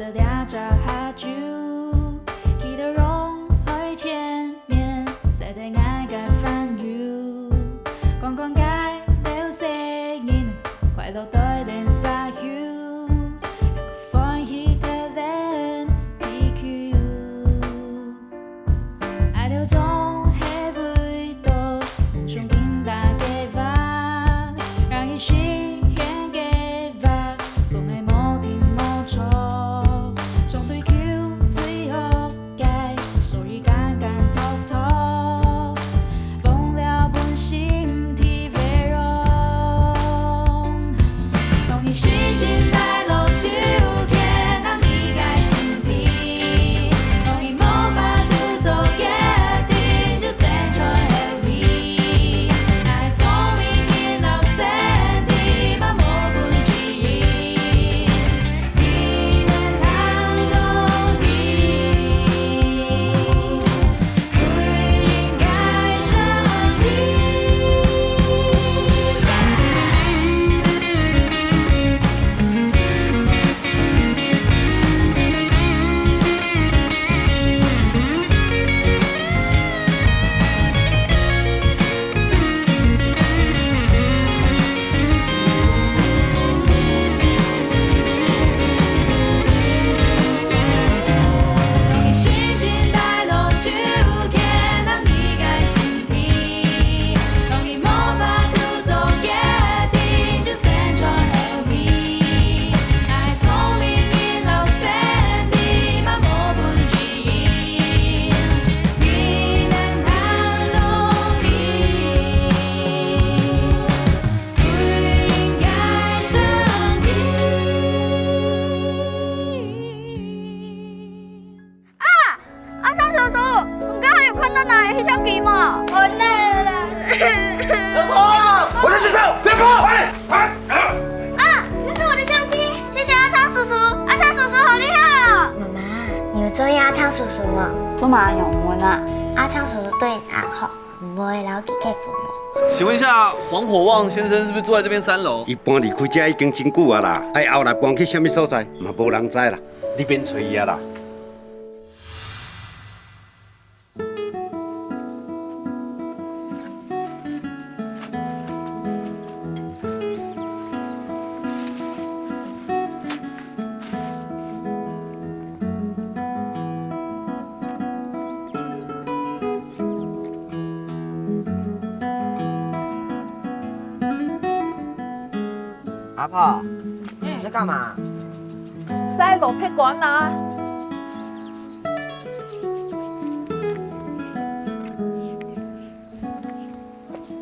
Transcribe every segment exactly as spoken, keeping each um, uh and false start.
這隻下晝，企到陽台前面，曬得𠊎个飯油，光光該兜細人，快樂對等社區，歡喜得等地球。 愛到總係為到夢想緊打計畫，讓佢實現計畫，總係無停無著。想追求最好个，所以簡簡單單，忘了本心地為榮。當你心情低落，就看到你个身體。 啊！阿昌叔叔，你剛才有看到哪裡的黑箱雞嗎？完蛋了啦！小偷！我在學校，不要跑！快点，快点！啊，那是我的相機，謝謝阿昌叔叔，阿昌叔叔好厲害哦！媽媽，你有中意阿昌叔叔嗎？做麼个仰問啊？阿昌叔叔對你恁好，你毋會摎佢結婚無？請問一下，黃火旺先生是不是住在這邊三樓？伊搬離開遮已經真久啊啦，啊後來搬去啥物所在，嘛無人知啦。你免揣伊啊啦。 阿婆，你在幹嘛？曬蘿蔔乾啊。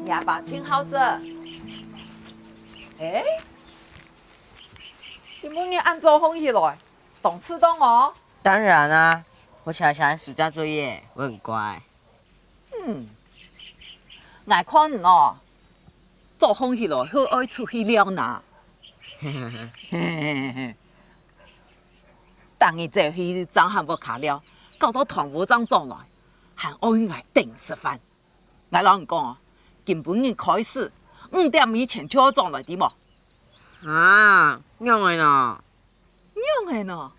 若爸真好食。欸，今晡日恁早䟘起來，當遲到哦。當然啊，我寫寫暑假作業，我很乖。嗯，𠊎看你哦，早䟘起來係愛出去尞哪。逐日走去正喊屋下尞，搞到斷烏正轉來，還愛𠊎等食飯。 𠊎摎你講哦，今晡日開始，五點以前就愛轉來，知無？啊，仰仔呢？仰仔呢？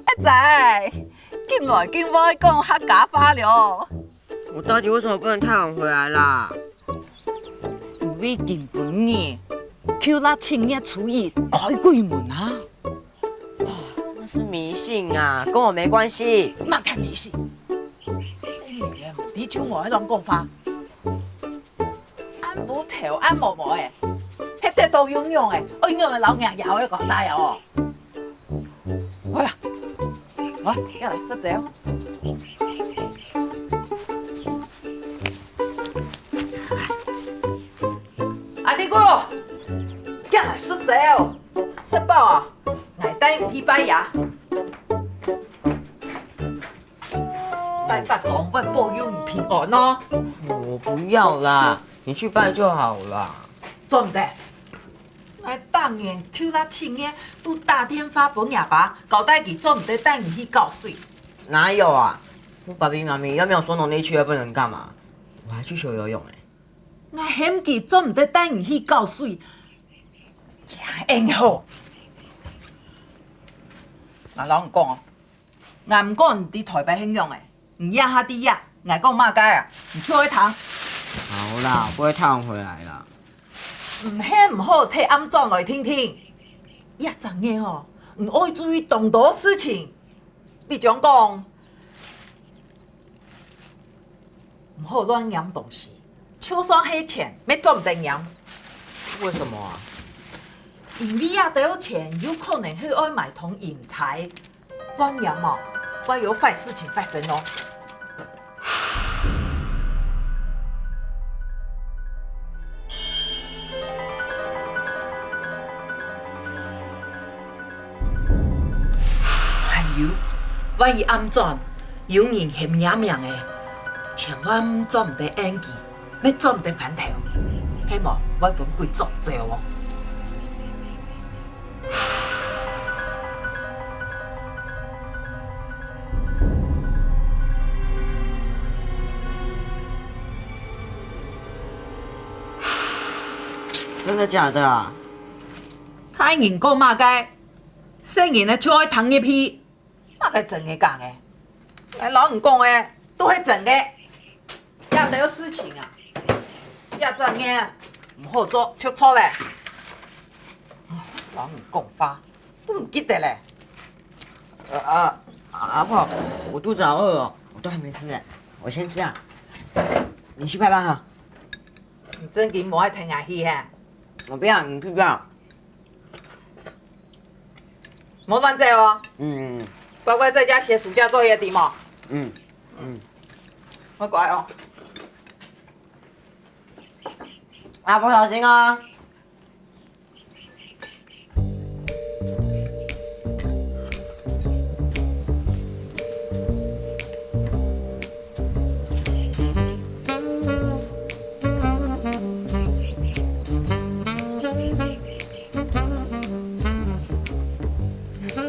阿仔，緊來緊會講客家話了。我到底為什麼不能太晚回來啦？因為今晡日，舊曆七月初一開鬼門啊！ 哦，那是迷信啊，跟我沒關係。麼个迷信？細人仔毋知就莫亂講話。恁烏頭恁毛毛个，忒得到營養个，愛仰仔摎若爺哀講大哦。好啦，好，愛來食晝。阿弟哥，愛來食晝。 食飽啊，𠊎帶你去拜爺。拜伯公會保佑你平安哦。我不要啦，你去拜就好啦。做毋得，𠊎逐年舊曆七月都打電話分若爸，交代佢做毋得帶你去搞水。哪有啊？我爸比媽咪又沒有說農曆七月不能幹嘛，我還去學游泳欸。 𠊎喊佢做毋得帶你去搞水，佢還恁好。𠊎摎你講哦，𠊎毋管你在台北係仰仔，你這下在這，𠊎講麼个啊，你就愛聽。好啦，我不會太晚回來啦。毋係毋好，提暗轉來聽聽。這隻月吼，你愛注意當多事情，比將講， 毋好亂拈東西，就算係錢，乜做毋得拈。為什麼啊？因為這兜錢有可能係愛買通銀仔，亂拈哦，會有壞事情發生哦。 還有，萬一暗轉有人喊若名仔，千萬做毋得應佢，乜做毋得翻頭，係無會分鬼捉走哦。 真的假的啊？大人講麼个，細人仔就愛聽入去。麼个真个假个？𠊎摎你講个，都係真个。這兜事情啊，這隻月毋好做就著咧。摎你講話， 都毋記得咧。呃，啊，阿婆，我肚子好餓哦，我都還沒吃哎，我先吃啊。你去拜拜哈。你正經無愛跈𠊎去嘿？我不要，你去吧。莫亂走哦。嗯，乖乖在家寫暑假作業，知無？嗯，嗯。乖乖哦。阿婆小心哦。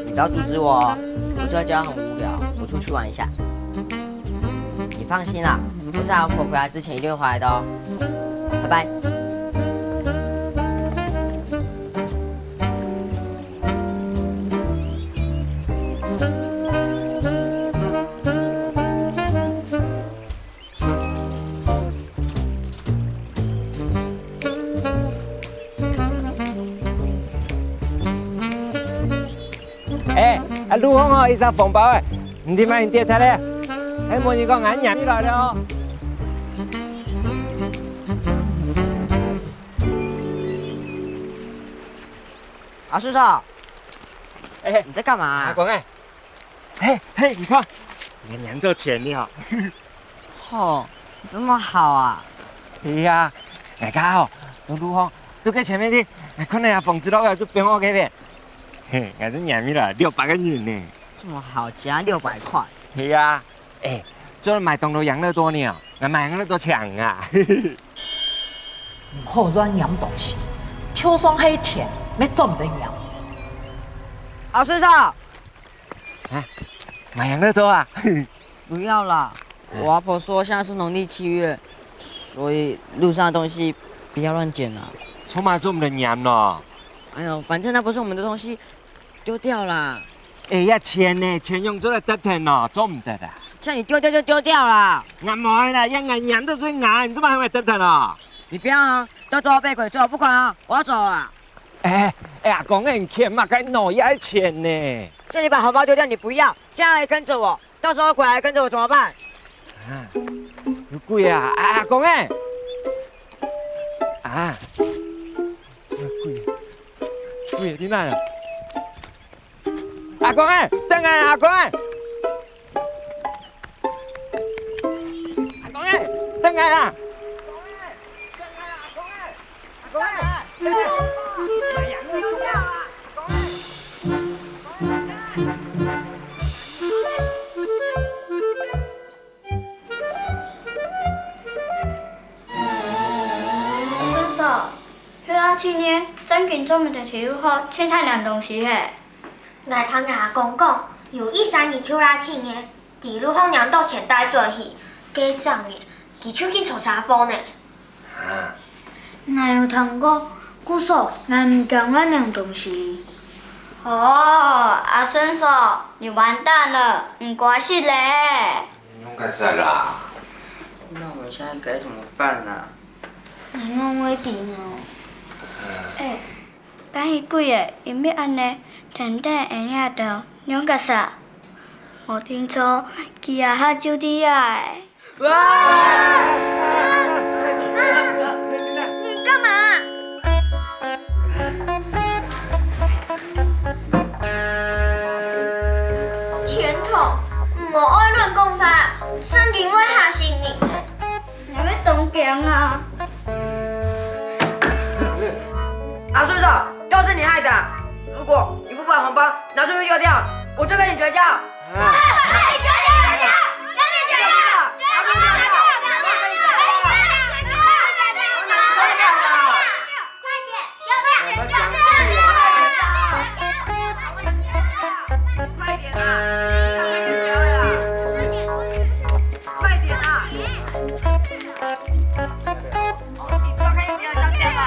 你不要阻止我哦，我坐在家很無聊，我出去玩一下。你放心啦，我在阿婆回來之前一定會回來的哦。拜拜。 哎，啊，路項哦，一隻紅包仔，你聽嘛，你跌忒咧，還無人講𠊎拈起來了哦。阿叔叔，哎，你在幹嘛啊？阿公哎，嘿嘿，你看，𠊎拈到錢了。 吼，這麼好啊？係啊，𠊎家吼，在路項，在該前面个，𠊎看到這紅紙落來就變好个咩。嘿，𠊎就拈起來六百個銀呢。這麼好，只要六百塊。係啊，哎，做得買當多養樂多呢哦，𠊎買養樂多搶啊。毋好亂拈東西，就算係錢，乜做毋得拈。阿叔叔，啊，買養樂多啊？ 不要啦，我阿婆說現在是農曆七月，所以路上的東西不要亂撿啊。做麼做毋得拈咯？哎呦，反正那不是我們的東西，丟掉啦。哎呀，錢呢？錢用做來得忒咯，做毋得啊。叫你丟掉就丟掉啦。𠊎無愛啦，愛𠊎拈都係𠊎，你做麼還愛得忒咯？你不要啊，到時候被鬼抓，我不管啊，我要走了啦。哎哎，阿公，你譴麼个腦，這係錢呢？叫你把紅包丟掉，你不要，現在還跟著我， 到時候鬼還跟著我怎麼辦？啊，有鬼啊！啊，阿公哎！啊，有鬼！鬼在哪啊？阿公哎，等下，阿公哎！阿公哎，等下啦！ 順嫂，休假期間正經做毋得在路項凊彩拈東西嘿。𠊎聽𠊎阿公講，有一儕人休假期間， 在路項拈到錢帶轉去，該隻人佢就緊坐車禍呢。𠊎有聽過，故所𠊎毋驚亂拈東西。哦，阿順嫂，你完蛋了，你乖死咧！你用該啥啦？那我們現在該怎麼辦啊？哎，我會知呢。哎，但係鬼仔，因為恁呢，天天會惹到，你用該啥？無定著，佢也下就知啊！ 哇！你幹嘛？錢筒，莫愛亂講話，正經會嚇死人。你會當驚啊！阿順嫂，都是你害的！如果你不把紅包拿出去丟掉，我就跟你絕交！ 快点啊！快点啊！ 你走开，你不要这样子吧。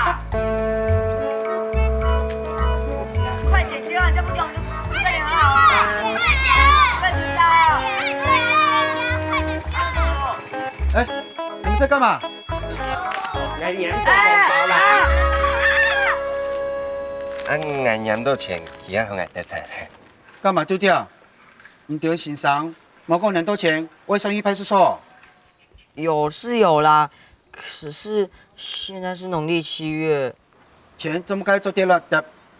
快点丢啊，再不丢我们就不跟你和好啊！快点！快点啊！哎，你们在干嘛？哎，哎，哎！啊，𠊎拈到錢，佢還和𠊎跌忒咧。幹嘛丟掉？你兜先生，無講拈到錢，會送去派出所。 有是有啦，可是現在是農曆七月。錢怎麼該做跌了？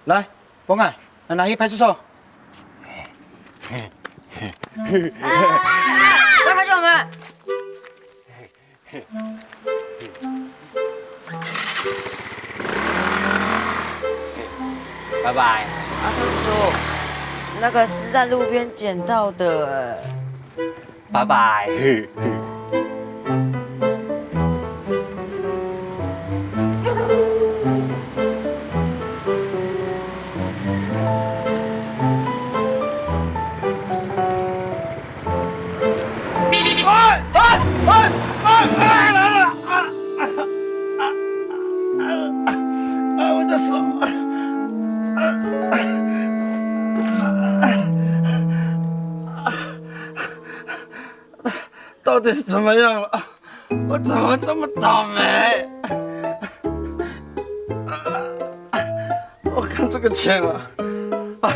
來，幫𠊎，拿去派出所。快開車，我們。拜拜。阿叔叔，那個是在路邊撿到的。 拜拜。哎，哎，哎，哎，哎，來了，啊，啊，啊，啊，我的手，啊，啊，啊。 到底是怎麼樣了？我怎麼這麼倒霉？我看這個錢啊，啊，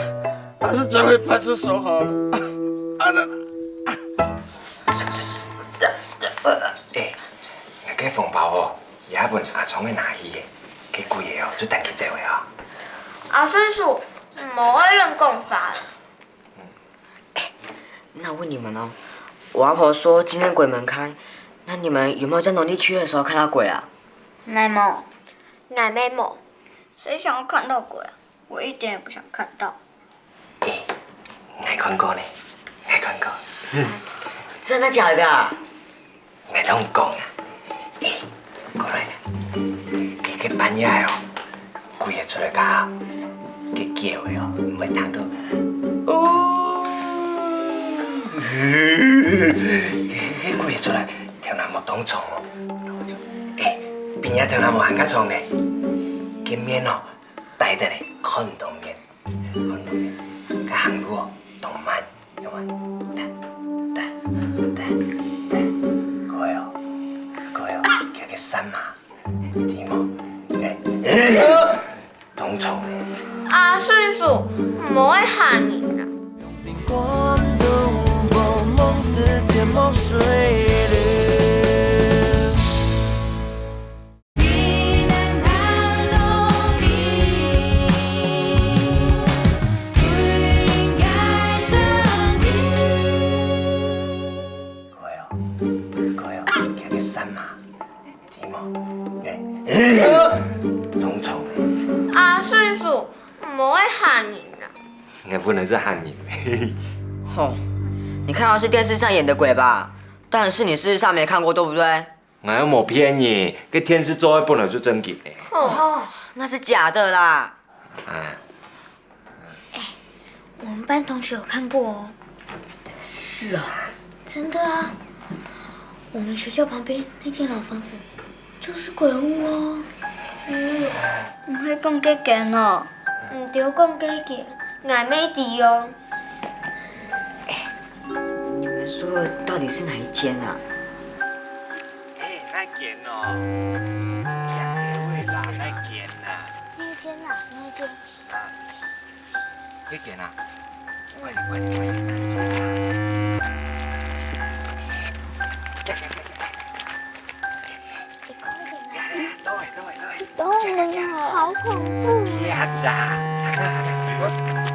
還是交回派出所好了。啊，那，哎，該紅包哦，也分阿聰仔拿去耶，該鬼仔哦，就等佢走了啊。阿順叔，莫愛亂講話。 那我問你們哦，我阿婆說今天鬼門開，那你們有沒有在農曆七月的時候看到鬼啊？𠊎無。𠊎乜無。誰想要看到鬼啊？我一點也不想看到。欸，𠊎看過呢，𠊎看過。真的假的啊？ 𠊎同你講啊，欸，過來啦，該，該半夜哦，鬼仔出來較好，該狗仔哦，毋會聽到。哦，該，該鬼仔出來，頭那毛當長哦。欸，比若頭那毛還較長呢，該面哦，戴等呢，看毋到面。 看到該行路哦，當慢，有無？噠，噠，噠，噠，過哦，過哦，佢个山馬，知無？欸，當長呢。阿順叔，毋好愛嚇人啊！ 過哦，過哦，佢个山馬，知無？欸，當長呢。阿順叔，毋好愛嚇人啊！𠊎本來就嚇人。吼，你看到是電視上演的鬼吧？但是你事實上沒看過，對不對？ 𠊎又無騙你，該電視做个本來就正經个。哦，那是假的啦。啊。欸，我們班同學有看過哦。是啊。真的啊，我們學校旁邊那間老房子就是鬼屋哦。嗯，毋係講該間哦。毋對，講該間， ，𠊎乜知哦。你們說的到底是哪一間啊？哎，那間哦，兩個位啦，那間啊。哪一間啊？哪一間？啊，這間啊，快點，快點，快點。來，來，來，等我，等我，等我。等我們啊，好恐怖。呀啦，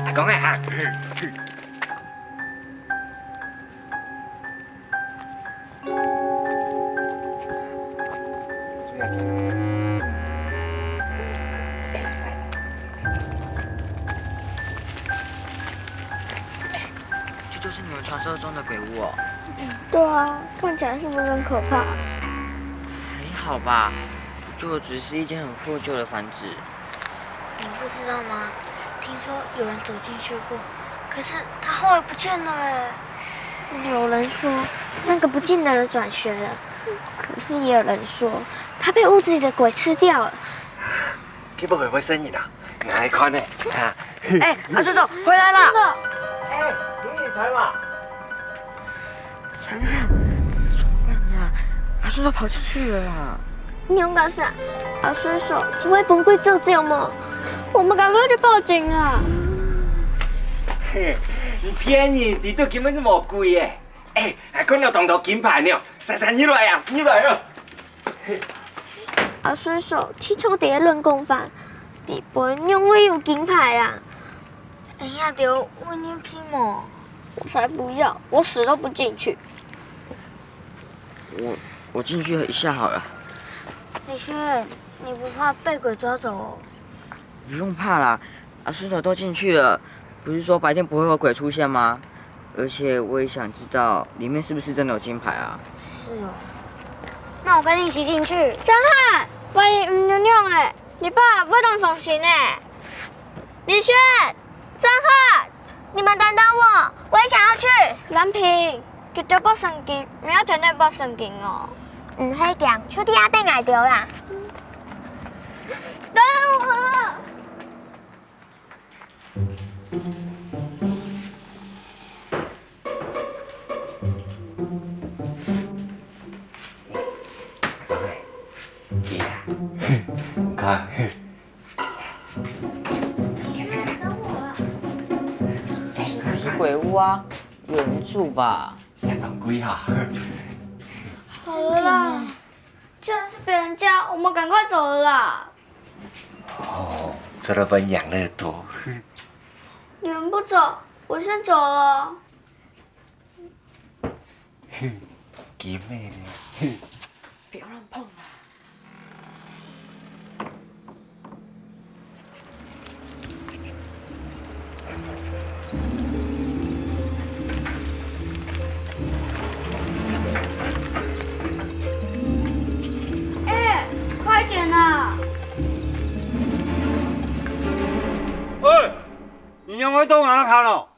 阿公啊，哈。 這就是你們傳說中的鬼屋哦。對啊，看起來是不是很可怕？還好吧，不就只是一間很破舊的房子。你不知道嗎？聽說有人走進去過，可是他後來不見了哎。有人說那個不見的人轉學了，可是也有人說他被屋子裡的鬼吃掉了。 佢會毋會生人啊？𠊎看呢，啊。哎，阿叔叔，回來了！哎，你也在嗎？昌漢，怎麼辦啊？阿叔叔跑出去了啦！你有搞事啊？阿叔叔，你會分鬼捉走嗎？我們趕快去報警啦！嘿，你騙人，裡肚根本就無鬼耶！哎，還看到當多金牌呢，珊珊，你來啊，你來啊！ 阿叔叔，自從在這亂講話，裡背仰會有金牌啊？哎呀，兜會入去無？我才不要，我死都不進去。我我進去一下好了。李軒，你不怕被鬼抓走哦？不用怕啦，阿叔叔都進去了，不是說白天不會有鬼出現嗎？而且我也想知道裡面是不是真的有金牌啊。是哦，那我跟你一起進去。昌漢，萬一毋樣樣誒，你爸會當傷心誒。李軒，昌漢，你們等等我，我也想要去。蘭萍，佢兜發神經，毋要天天發神經哦。毋使驚，就佇遐等𠊎兜啦。等我！ 你看，是不是鬼屋啊？有人住吧？也當貴哈。好了啦，既然是別人家，我們趕快走了啦。哦，這個分養樂多。你們不走，我先走了。 金妹呢？不要亂碰啦！哎，快點啊！喂，你兩個都拿卡了？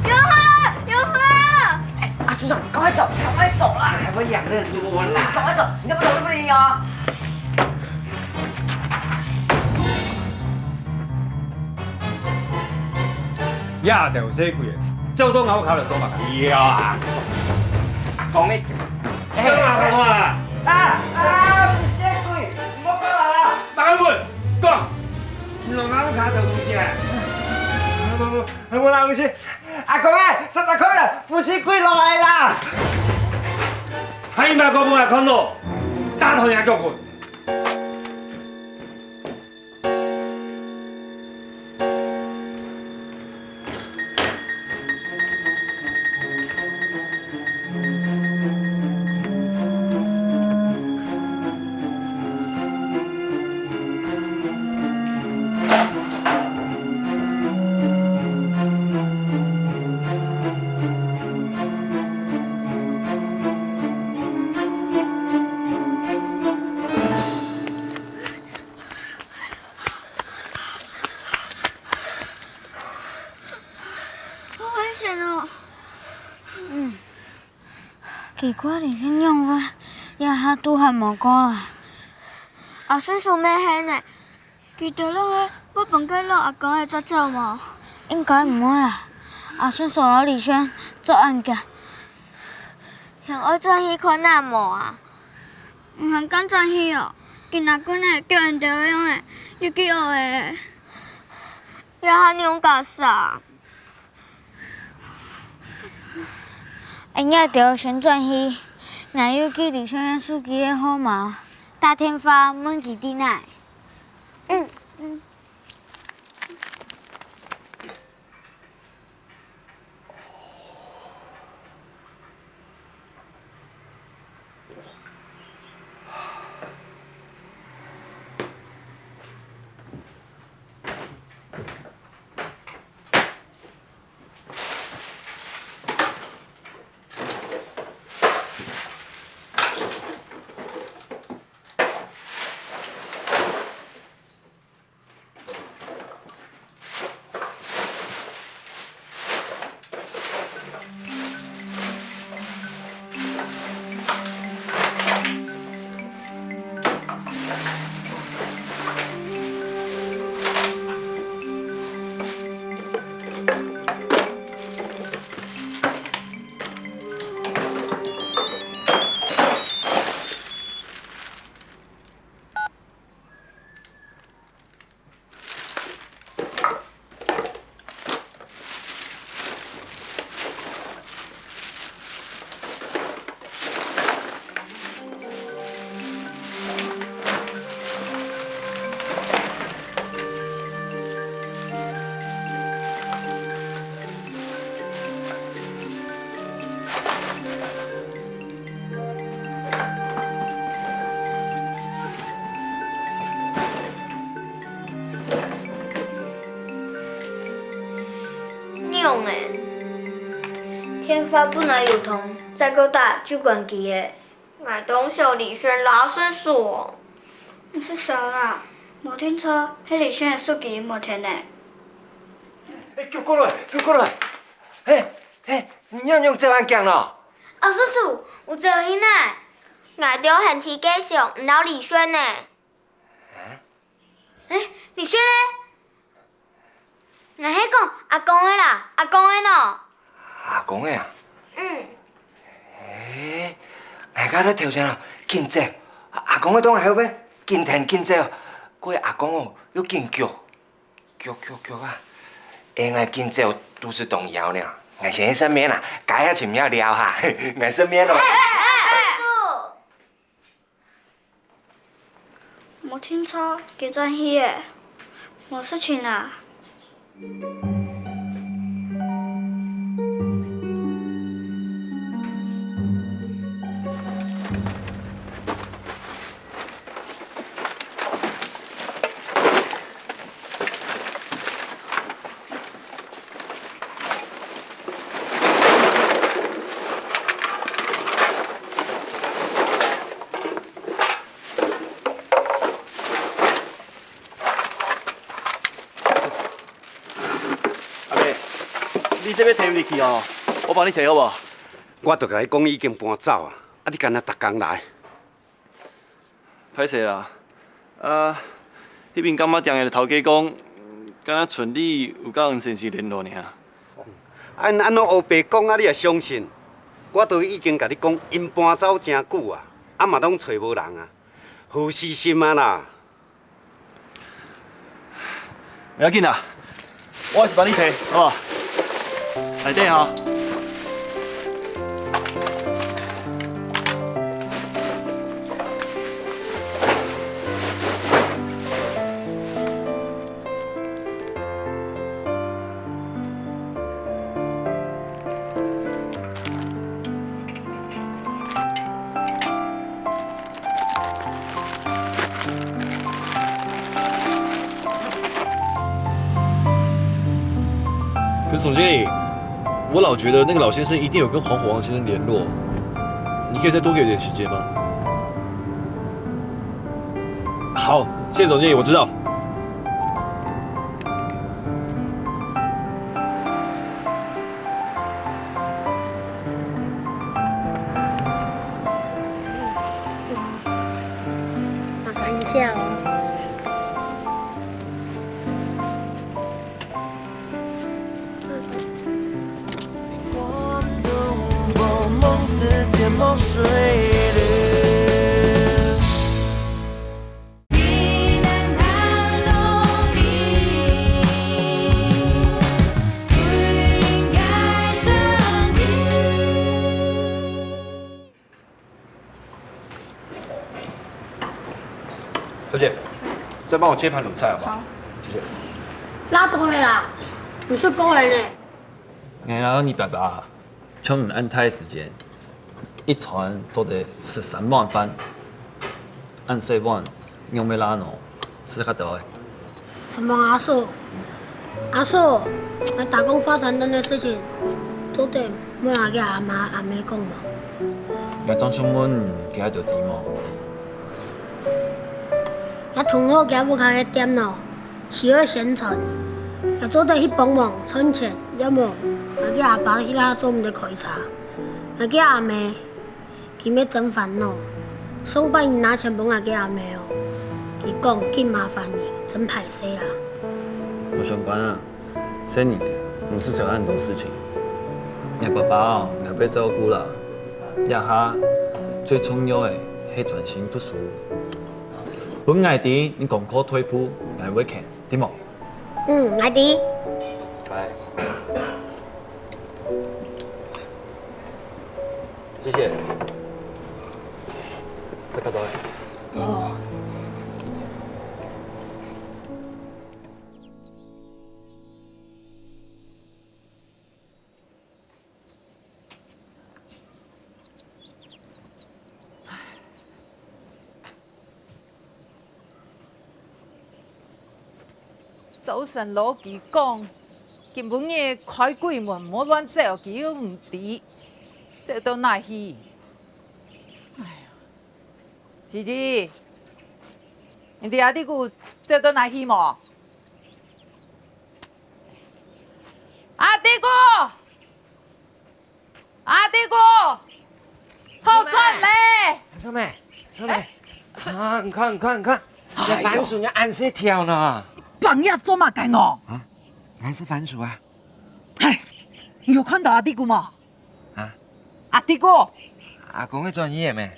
有花，有花！哎，阿叔叔，趕快走，趕快走啦！還會養樂多啦！趕快走，你再不走就不理你哦。呀，都細鬼，走到我屋下來做麼个？呀，阿公你，哎，阿公啊！啊啊！細鬼，你莫過來啊！馬文，講，你落我屋下做東西啊？不不不， 還無啦，毋是。阿公欸，三十箍了，夫妻跪落來啦！還有麼个無看到？打斷人腳骨！ 好危險哦！嗯，奇怪，你是仰會，這下都還無過來。阿叔叔乜係呢，佢兜攏係會分該老阿公仔捉走無？應該毋會啊，阿順嫂摎李軒做恁遽，你愛轉去看啊無啊？毋肯敢轉去哦，今仔日呢，叫𠊎兜用个，又去學个，也還用假啥？ 恁樣就先轉去，𠊎有記李軒个手機个號碼，打電話問佢佇哪。嗯。 仰仔？電話本來有通，再過打就關機了。𠊎當想李軒摎阿順嫂。毋使愁啦，無定著，係李軒个手機無電了。哎，救過來，救過來！嘿，嘿，你仰樣走恁遽咯？阿順嫂，有走去哪？𠊎兜還在該想，毋摎李軒呢。 啊？欸，你說咧？𠊎係講阿公个啦，阿公个喏。阿公个啊？嗯。欸，𠊎看你頭前哦，緊走，阿公个當然後尾，緊跈緊走，該阿公哦，又緊逐，逐逐逐啊！欸，𠊎緊走都係當枵呢，𠊎先去食麵啦，該下尋你尞哈，𠊎食麵咯。欸，欸，欸，欸。 無定著，佢轉去咧，無事情啊。 阿伯，你這欲提入去哦，我幫你提好無？我都共你講已經搬走啊，啊你干焦逐工來。 歹勢啦，啊，彼爿柑仔店个頭家講，敢若賰你有佮黃先生聯絡爾。恁，恁樣烏白講啊，你也相信？我都已經共你講，𪜶搬走真久啊，啊嘛攏揣無人啊，好死心啊啦！ 無要緊啦，我還是幫你提，好不好？來，等一下哦。 可是總經理，我老覺得那個老先生一定有跟黃虎黃先生聯絡，你可以再多給我點時間嗎？好，謝謝總經理，我知道。 麻煩一下哦。小姐，再幫我切盤滷菜好不好？好。謝謝。拉倒啦，毋使講了呢。𠊎摎你爸爸，全毋安排時間，一餐做得食三碗飯，恁細碗，仰會罅喏？食較多个。 承蒙阿叔。阿叔，𠊎打工發傳單个事情，做得問𠊎个阿媽阿姆講無？𠊎正想問，佢兜知無？𠊎同學佢屋下个店喏，需要宣傳，𠊎做得去幫忙賺錢，要無，𠊎个阿爸去該做毋得開車，𠊎个阿姆 佢乜真煩惱，上擺拿錢分𠊎个阿姆哦，佢講緊麻煩你，真歹勢啦。無相關啊，細人毋使愁恁多事情。𠊎爸爸哦，𠊎會照顧啦。這下最重要个係專心讀書。分𠊎知你功課退步，𠊎會譴，知無？ 嗯，𠊎知。拜。謝謝。這個多。哦。 朝晨摎佢講，今晡日開鬼門，莫亂走，佢又毋知，走到哪去？哎呀，姊姊，你知阿弟牯走到哪去無？阿弟牯！ 阿弟牯，好轉咧！阿叔姆，阿叔姆，啊，你看，你看，你看，哎喲，這番薯也恁細條呢。半夜做麼个哦？啊，𠊎食番薯啊。嘿，你有看到阿弟牯無？啊？阿弟牯，阿公會轉去个咩？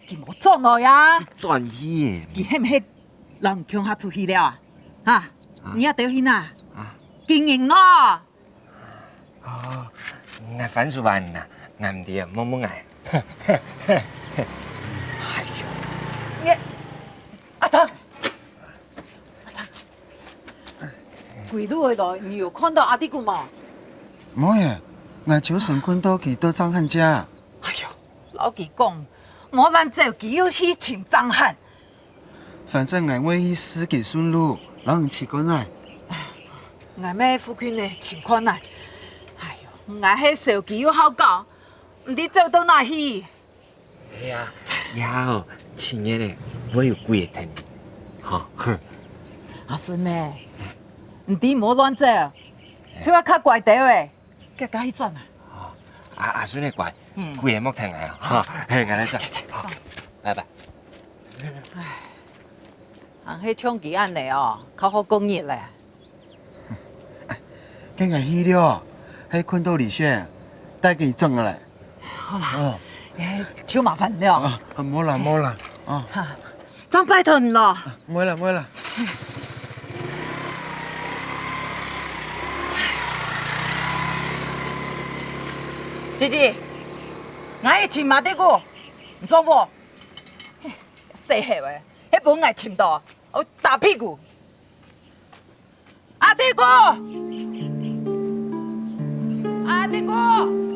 佢無轉來啊。轉去个。佢係毋係摎你共下出去了啊？哈？啊。你也兜去哪？啊。經營咯。 哦，𠊎番薯還啊，𠊎毋知啊，莫問𠊎。哎喲，你，阿湯，阿湯，歸路个來，你有看到阿弟牯無？無耶，𠊎朝晨看到佢在正漢街。哎喲，摎佢講，莫亂走，佢又去尋正漢。 反正𠊎會去試佢順路，摎你尋過來。𠊎乜附近仔尋看啊。哎喲，𠊎係愁佢又好搞，毋知走到哪去。哎呀，以後尋个咧，會有鬼仔跈你，吼。阿孫呢，毋知莫亂走，就愛較乖兜仔。 遽遽去轉啊。哦，阿，阿孫仔乖，嗯。鬼仔莫跈𠊎啊，哈，嘿，𠊎來轉。好，拜拜。唉，還係像佢恁仔哦，較好過日咧。該𠊎去了，係看到李軒，帶佢轉過來。好啦，哦。哎，就麻煩了。啊，無啦，無啦，哦。哈。 正拜託你咯。毋會啦，毋會啦。姊姊，𠊎愛尋阿弟牯，你做無？細猴仔，係分𠊎尋到，𠊎打屁股。 阿弟牯！阿弟牯！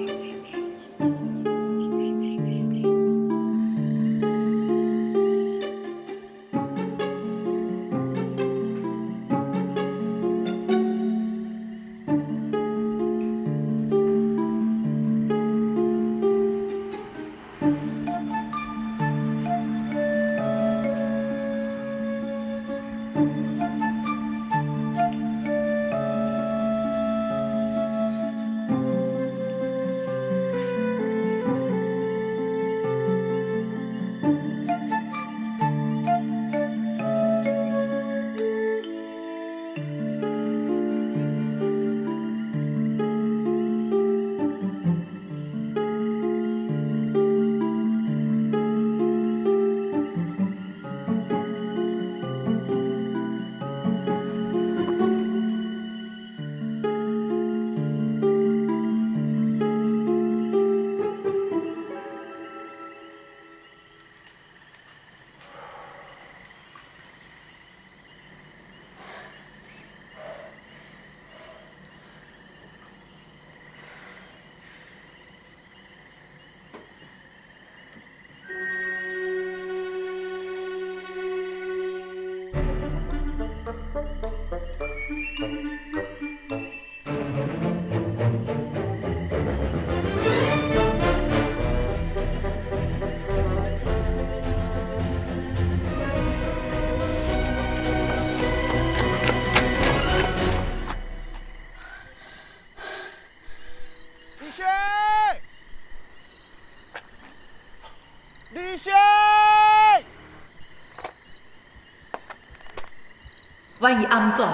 萬一暗轉，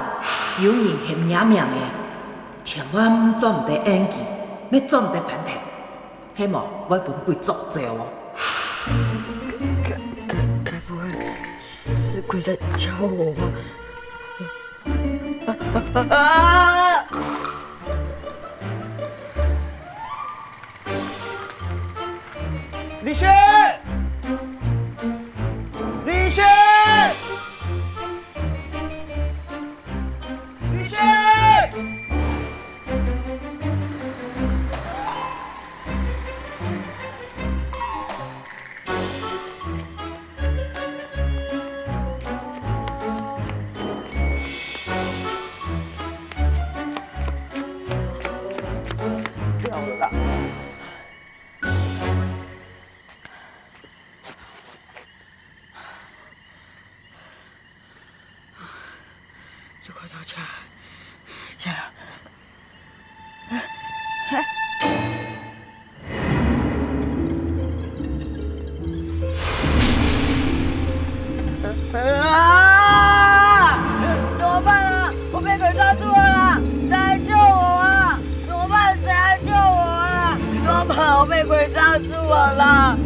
有人喊若名个，千萬轉毋得應佢，愛轉得翻頭，係無會分鬼捉走哦。該，該，該，該不會是，是鬼在叫我嗎？啊！李雪！李雪！ 李雪！掉了啦。 就快到家，家。啊！怎麼辦啊？我被鬼抓住了啦！誰來救我啊？怎麼辦？誰來救我啊？怎麼辦？我被鬼抓住了啦！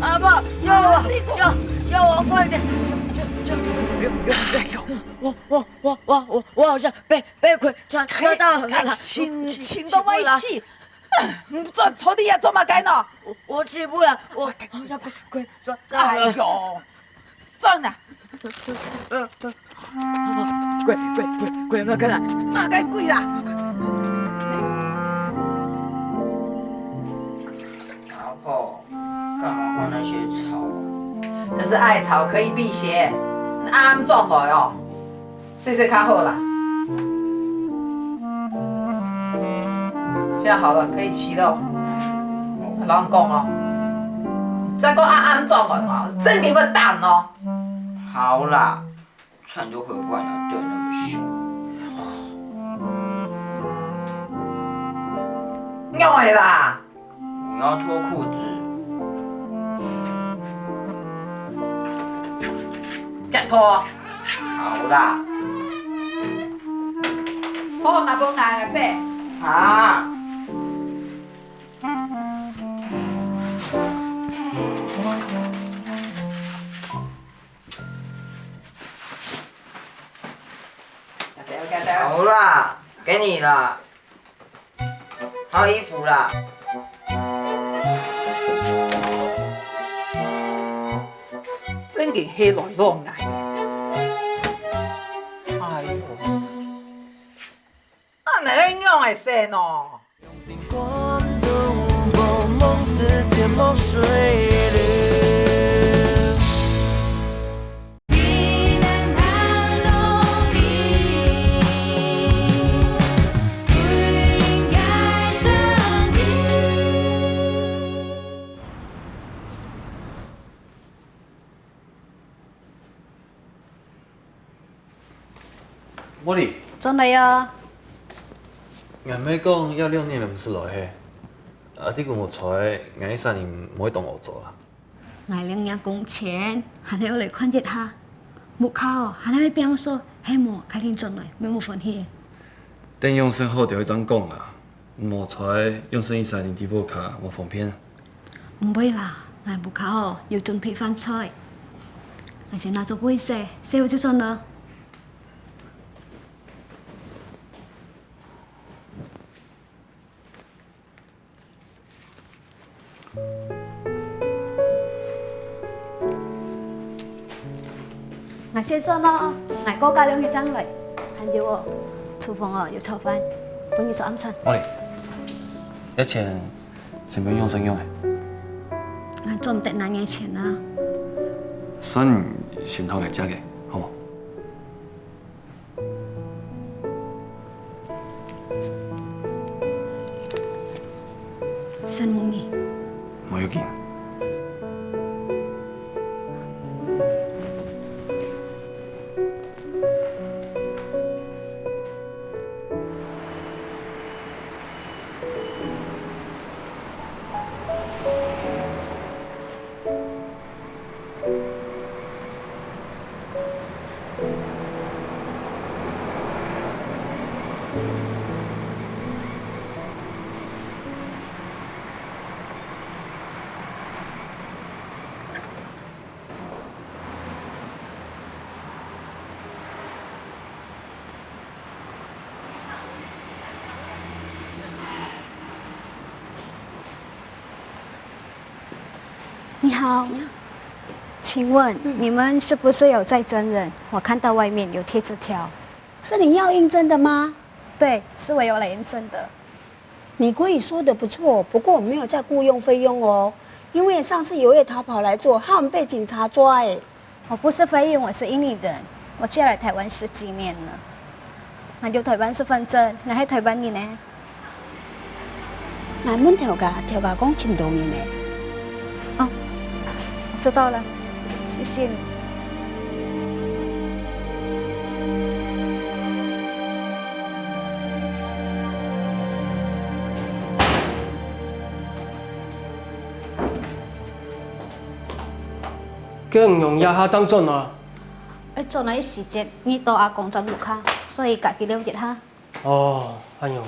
阿爸，救我！救，救我，快點！救，救，救！有，有，有，有！我，我，我，我，我，我好像被，被鬼抓，抓到了啦！輕，輕，輕到會死！你坐，坐地下做麼个呢？我，我起不來，我好像被鬼抓到了。哎喲！ 轉啊！鬼，鬼，鬼，鬼有沒有看到？麼个鬼啦！阿婆，幹嘛畫那些草啊？這是艾草，可以辟邪。暗轉來哦。 試試較好啦。現在好了，可以騎了。老實講哦，再過暗暗轉來嘛，真給我打哦。好啦，穿就回不來了，對那麼凶。仰會啦？ 我要脫褲子。這樣脫。好啦。好，拿布拿來洗。啊。好啦，給你了。 還有衣服啦。真个係來浪𠊎个。哎喲，恁呢愛仰仔洗呢？ 莫莉。轉來啊。𠊎毋係講要兩日了毋使來嘿。啊，這個無彩，𠊎一儕人毋會當好做啊。 𠊎兩若工錢，還係愛來看一下。屋下哦，還係愛拚掃，係無，該你轉來，乜無歡喜。等養生好就會正講啊，無彩養生一儕人在屋下無方便。毋會啦，𠊎屋下哦，有準備飯菜。𠊎先拿做背洗，洗好就轉來。 𠊎先轉哦，𠊎過加兩日正來。還有哦，廚房哦有炒飯，分你做暗餐。莫莉，這錢先分養生用欸。𠊎做毋得拿你个錢啊。算你先同𠊎借个，好無？ 承蒙你。無要緊。你好，你好。请问，嗯。你们是不是有在征人？我看到外面有贴纸条。是你要应征的吗？对，是我要来应征的。你国语说得不错，不过我没有在雇佣费用哦，因为上次有位逃跑来做，害我们被警察抓哎。我不是非裔，我是印尼人，我嫁来台湾十几年了。我有台湾身份证，我是台湾人呢。 𠊎問頭家，頭家講尋到人呢。哦，我知道了，謝謝你。該你仰這下正轉啊？愛轉來个時節，遇到阿公轉屋下，所以家己尞一下。哦，恁樣哦。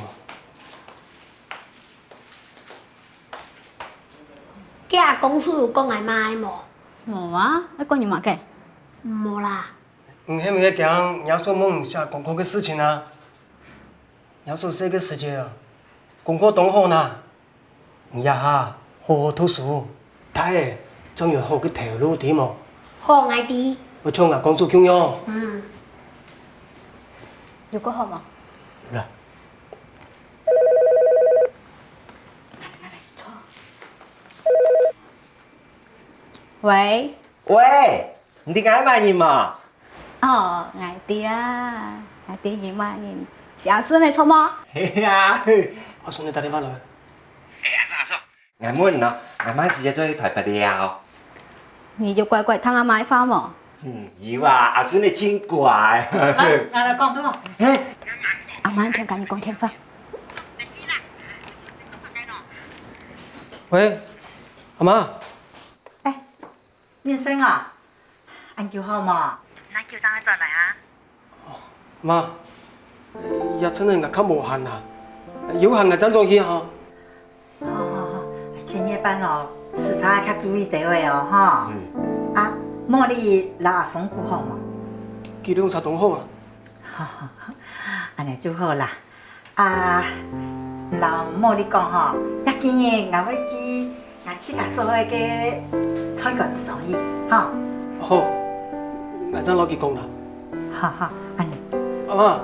該阿公叔有講𠊎麼个無？無啊，愛講你麼个？無啦。你係毋係驚若叔問你寫功課个事情啊？若叔細个時節啊，功課當好哪。你這下好好讀書，大仔正有好个頭路，知無？好，𠊎知。愛像𠊎公叔共樣。嗯。有較好無？有啦。 喂。喂，你知𠊎麼人無？哦，𠊎知啊，𠊎知你麼人，係阿順个著無？係啊。阿順个打電話來。係啊，阿順，阿順，𠊎問你哦，𠊎麼時節轉去台北尞？你就乖乖聽阿姆个話無？嗯，有啊，阿順个真乖。來，𠊎來講，好無？嘿。阿姆正同你講電話。 喂，阿姆。哎，面生啊，恁久好無？恁久正會轉來啊？姆，這陣仔𠊎較無閒啊，有閒𠊎正轉去哈。好好好，千月班哦，時差較注意兜仔哦，哈。嗯。啊，茉莉摎阿峰顧好無？佢兩儕當好啊。 恁仔就好啦。啊，摎茉莉講吼，這幾日𠊎會寄𠊎自家做个菜乾送佢，吼。好，𠊎正摎佢講啦。好好，恁仔。阿姆，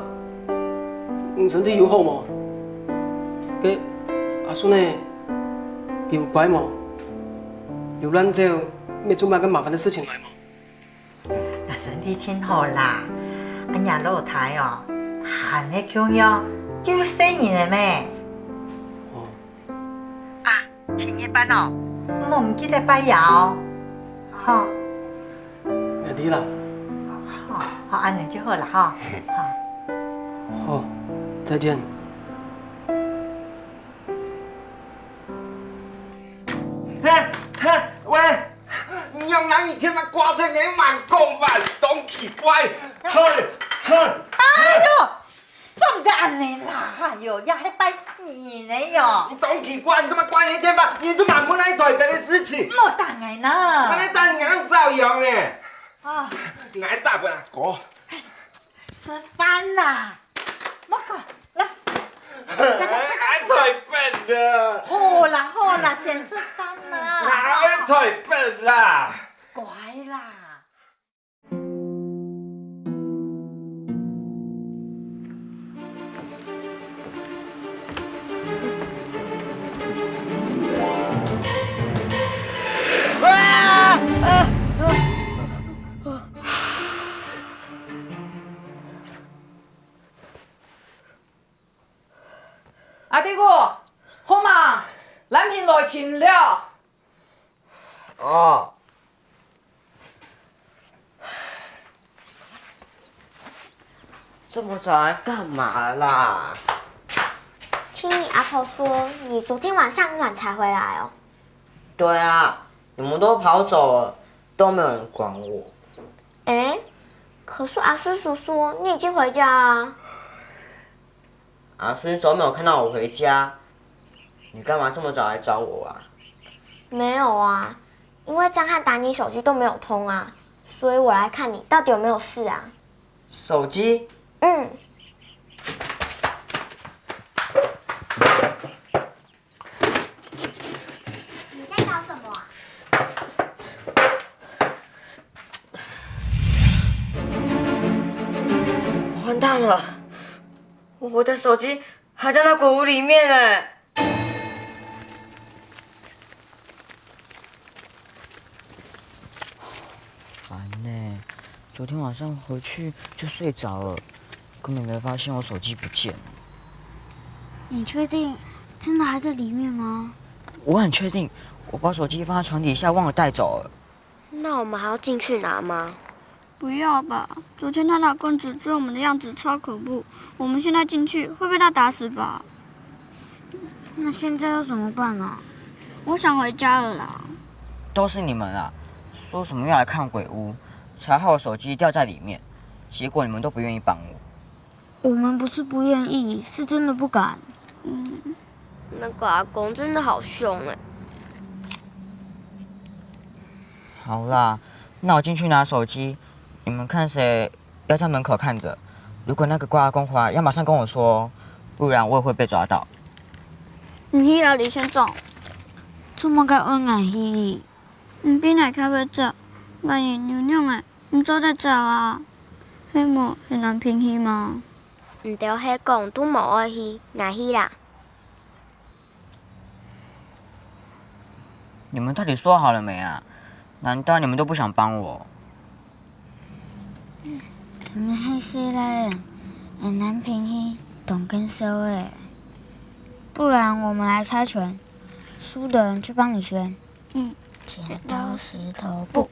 你身體有好無？該阿順仔，佢有乖無？有亂走，乜出麼个麻煩个事情來無？ 吾身體盡好啦，恁仔老弟哦，還係共樣，就細人仔咩。哦。啊，千月班哦，莫毋記得拜爺哦，吼。𠊎知啦。好，好，恁仔就好啦，吼。好。好，再見。 嘿，嘿，喂，你仰哪一天嘛掛在你滿講話，當奇怪。嘿，嘿。哎喲，做毋得恁仔啦，哎喲，這係拜死人个喲。當奇怪，你做麼掛你電話？你做麼問𠊎台北个事情？莫打𠊎啦。𠊎來打你，恁照樣呢。啊。𠊎打分阿哥。食飯啦。 莫講，來，大家先來。𠊎台北啦。好啦，好啦，先食飯啦。𠊎台北啦。乖啦。 阿弟牯，好嘛，蘭萍來尋了。哦。這麼早來幹嘛啦？聽你阿婆說，你昨天晚上很晚才回來哦。對啊，你們都跑走了，都沒有人管我。誒，可是阿叔叔說你已經回家啦。阿顺说没有看到我回家，你干嘛这么早来找我啊？没有啊，因为江汉打你手机都没有通啊，所以我来看你到底有没有事啊。手机？嗯。你在找什么啊？完蛋了，我的手机还在那鬼屋里面哎。烦呢，昨天晚上回去就睡着了，根本没发现我手机不见了。你确定真的还在里面吗？我很确定，我把手机放在床底下，忘了带走了。那我们还要进去拿吗？不要吧，昨天他拿棍子追我们的样子超恐怖，我们现在进去会被他打死吧？那现在要怎么办啊？我想回家了啦。都是你们啊，说什么要来看鬼屋，才害我手机掉在里面，结果你们都不愿意帮我。我们不是不愿意，是真的不敢。嗯，那个阿公真的好凶哎。好啦，那我进去拿手机，你们看谁要在门口看着。如果那个怪阿公回来，要马上跟我说哦，不然我也会被抓到。你去哪里先走？做麼个愛𠊎去？你比𠊎較會走，萬一有用啊，你做得走啊？係無，係難平去嗎？你兜係講都無愛去，𠊎去啦。 你们到底说好了没啊？难道你们都不想帮我？你们係細倈仔，恁難平去當見笑欸。不然我們來猜拳，輸的人去幫你選。嗯。剪刀石頭布。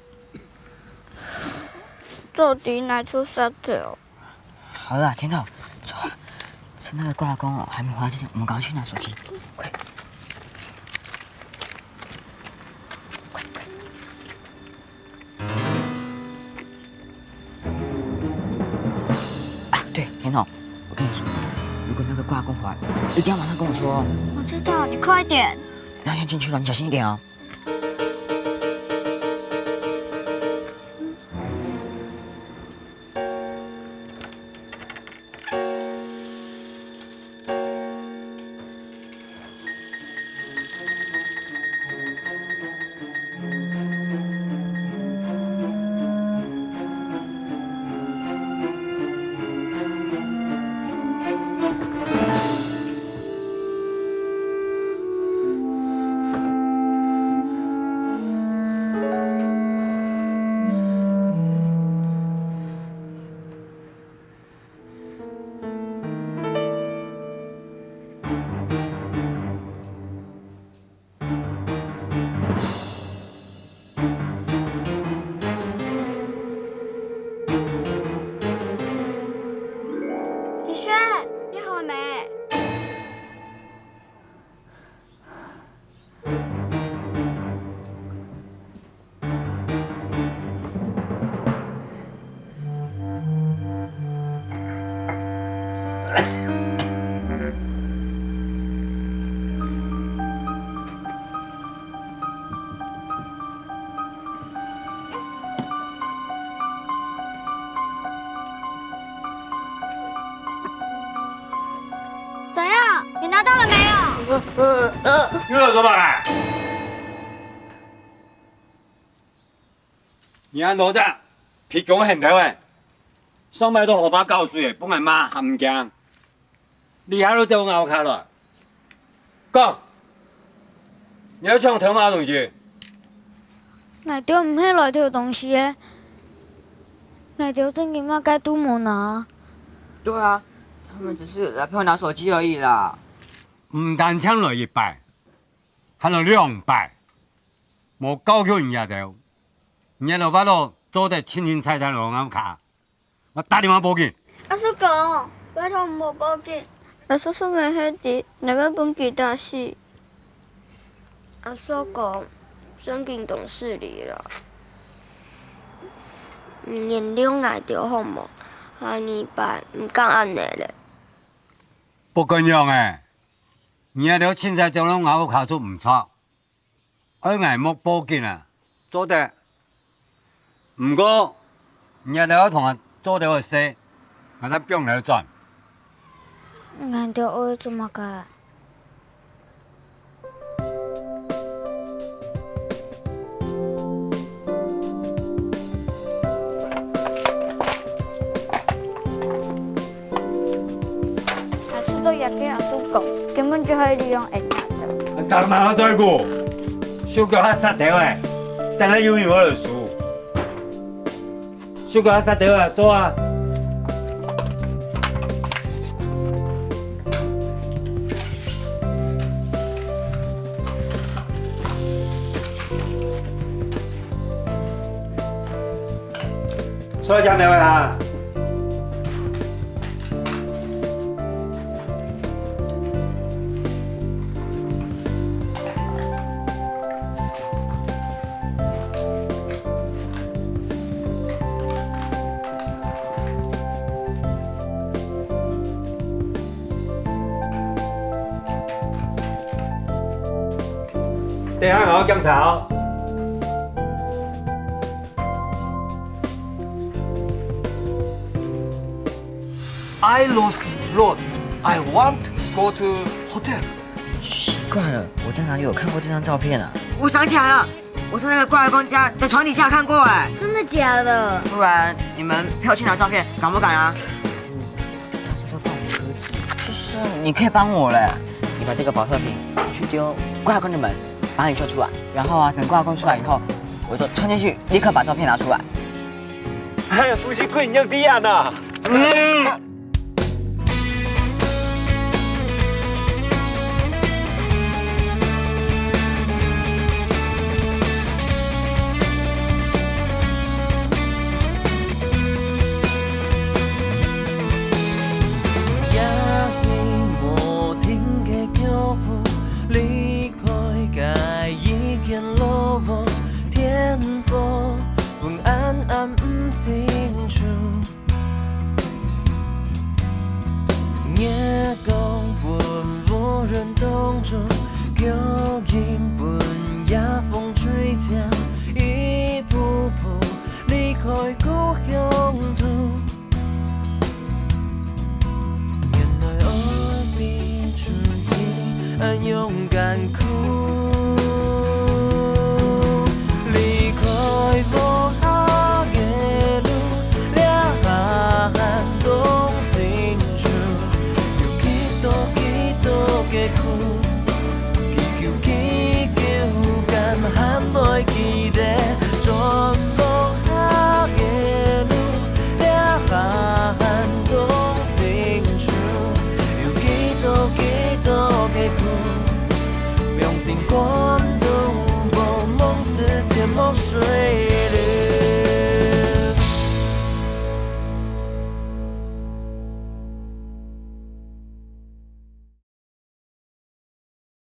到底哪出石頭？ 好了，甜筒，走啊！趁那个怪阿公哦还没回来之前，我们赶快去拿手机，快！快快！啊，对，甜筒，我跟你说，如果那个怪阿公回来，一定要马上跟我说哦。我知道，你快点。那先进去了，你小心一点哦。 李轩，你好了没？怎样？你拿到了没有？你來做麼个？你恁大隻，皮弓很頭欸，上擺都河壩搞水欸，分𠊎罵還毋驚。 你還來走𠢕跤來？講，你愛搶偷麼東西？𠊎兜毋係來偷東西个，𠊎兜正經麼个都無拿。對啊，他們只是來陪我拿手機而已啦。毋單淨來一擺，還來兩擺，無教訓人家兜，人家老爸老做得清清彩彩來𠢕跤。 𠊎打電話報警。阿叔講，拜託莫報警，若叔叔無歇知，𠊎會分佢打死。阿叔講，正經當失禮啦。你原諒𠊎兜好無？下二擺毋敢恁呢咧。不管樣誒，你兜凊彩走到吾屋下就毋著，愛𠊎莫報警啊？做得。毋過，你兜愛同𠊎做兜个事，𠊎正放你轉。𠊎兜愛做麼个？ 阿叔都也跟阿叔講，根本就係利用人家的。幹嘛要在乎？手腳還殺頭誒，等下有名無就輸。 手腳殺頭啊，做啊！出來講話啊！ 等下，𠊎愛檢查哦。 I lost road. I want go to hotel. 奇怪了，我在哪里有看过这张照片啊？我想起来了，我在那个怪阿公家的床底下看过哎。真的假的？不然你们陪我去拿照片，敢不敢啊？大家都放我鸽子，就是你可以帮我嘞。你把这个保特瓶去丢怪阿公的门，把你救出来。然后啊，等怪阿公出来以后，我就冲进去，立刻把照片拿出来。 哎呀，夫妻貴人樣啲啊！嗯。也係無停个腳步，離開該一間老屋，天光 昏暗暗毋清楚。月光分烏雲擋住，腳印分夜風吹走，一步步離開故鄉土。 原來愛比出去恁樣艱苦。離開無下个路，這下還當清楚，有幾多幾多个苦。 幾久幾久，敢還會記得，轉無下个路，這下還當清楚，有幾多幾多个苦，良心肝肚無，望時節目水。